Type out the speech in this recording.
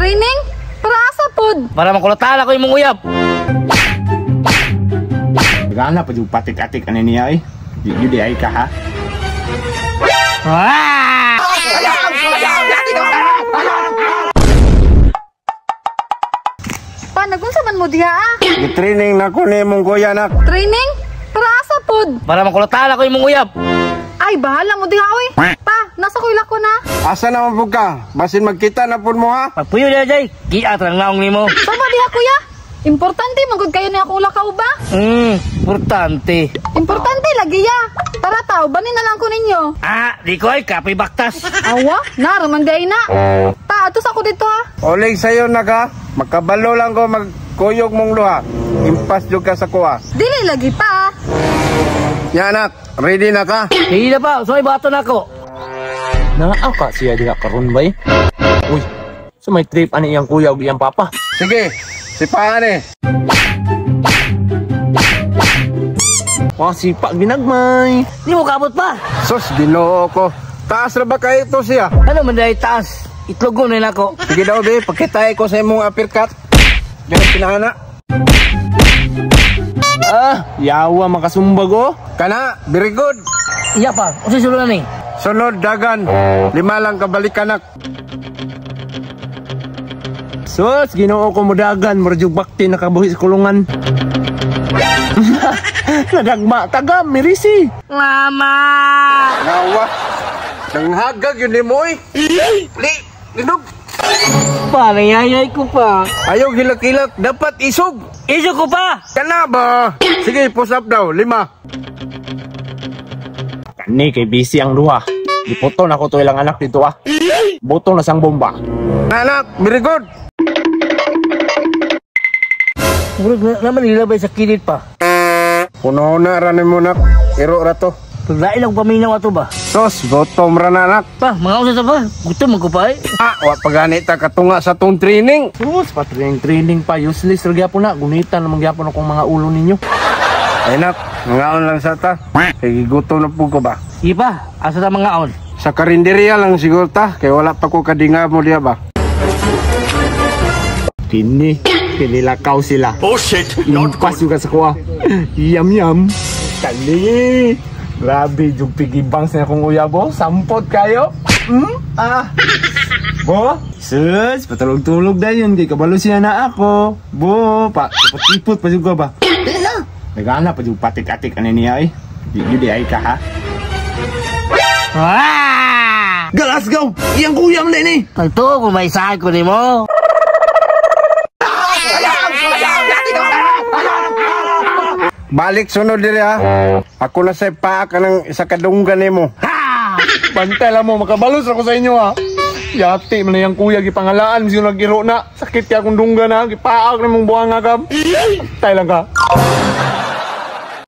Training? Para asa pod? Para makulatan ako imong uyab. Gana pa jud patik-atik ani niya eh. Di gyud ay ka ha. Ah! Pa, nagunsa man mo diha ah? Gitraining na ko ni imong kuya nak. Training? Para asa pod? Para makulatan ako imong uyab. Ay, bahala mo diha oy. Pa, nasa kuy ko na. Asa naman pud ka? Basin magkita na pud mo ha. Pagpuyo diha jay, giat rang naong nimo. Sama diha kuya. Importante man gud kayo ni akong lakaw ba? Importante. Importante lagi ya. Tara taw, banin na lang ko ninyo. Ah, di ko ay kapoy baktas. Awa, naraman di ay na. Pa, atos ako dito ha. Olig sayo na ka. Makabalo lang ko magkuyog mong luha. Impas jud ka sa kuha. Dili lagi pa. Nya anak, ready na ka? Hindi na pa, so bato na ako. Naa ka siya diha karon bay. Uy, so may trip ani iyang kuya ug iyang papa. Sige, sipaan eh. Wa sipa ginagmay. Di mo kabot pa. Sus, Ginoo ko. Taas ra ba kayo to siya? Ano man dahil taas? Itlogon na ako. Sige daw be, pagkitay ko sa imong uppercut. Ganun pinahana. Ah, yawa makasumbag oh. Kana, very good. Iya pa, unsay sulod ni? Sunod dagan. Lima lang kabalik anak. Sus, Ginoo ko mudagan, murag jud bakti nakabuhi sa kulungan. Nadagma taga mirisi. Mama! Nawa. Nanghagag yun ni mo eh. Li, linog. Pa, nangayay ko pa. Ayaw hilak-hilak, dapat isog. Iso ko pa! Kana ba? Sige, push up daw, lima. Kani kay busy ang duha. Giputo na ko to ilang anak dito ah. Buto na sang bomba. Anak, very good. Murag na, naman nilabay sa kilid pa. Puno na ra ni mo nak. Iro ra to. Paglain ako paminaw ato ba? Sos, gutom ra na anak. Pa, mga usa sa pa. Gutom man ko pa eh. Ah, wa pagani ta katunga sa tong training. Sus, pa training training pa useless ra gyapon na. Gunitan naman gyapon akong mga ulo ninyo. Ay nak, ngaon lang sa ta. Kay gigutom na pud ko ba? Sige pa, asa ta mga on? Sa karinderya lang siguro ta, kay wala pa ko kadinga mo diya ba. Kini, kinilakaw sila. Oh shit, not good. Sa kuha. Yum yum. Kali. Grabe, jug pigibang sa akong uyabo. Sampot kayo. Hmm? Ah. Bo? Sus, patulog-tulog dayon kay kabalo siya na ako. Bo, pa ipot-ipot pa jug ko ba. Dili na. Nagana pa jug patik-atik ani niya eh. Di gyud ay ka ha. Ah! Galas go. Iyang kuya man ni. Pagtuo ko may saan ko nimo. Balik sunod diri ha. Ako na sa paa ka ng isa kadunggan nimo. Bantay lang mo, makabalos ako sa inyo ha. Yati man na yung kuya, gipangalaan, siya nag-iro na. Sakit kaya akong dungga na, gipaak na mong buhanga ka. Bantay lang ka.